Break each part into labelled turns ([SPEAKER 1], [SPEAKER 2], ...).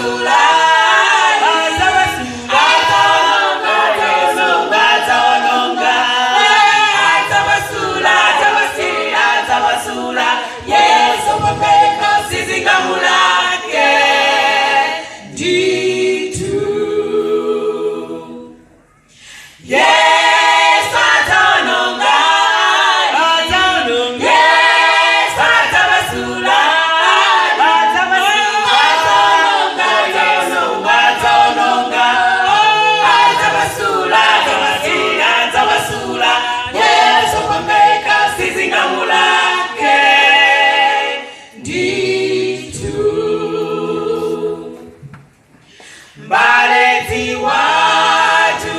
[SPEAKER 1] Adzawasula, adzaononga, adzaononga, adzaononga, adzawasula, adzawasula, adzawasula. Yesu popeka sizingamulake ndithu. Yesu adzaononga,
[SPEAKER 2] Adzaononga.
[SPEAKER 1] Yesu adzawasula, adzaononga, adzaononga, adzaononga, adzawasula, adzawasula, adzawasula. Yesu popeka sizingamulake ndithu. Mbale dziwatu,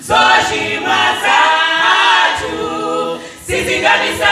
[SPEAKER 1] zochimwa zathu sizingabisa.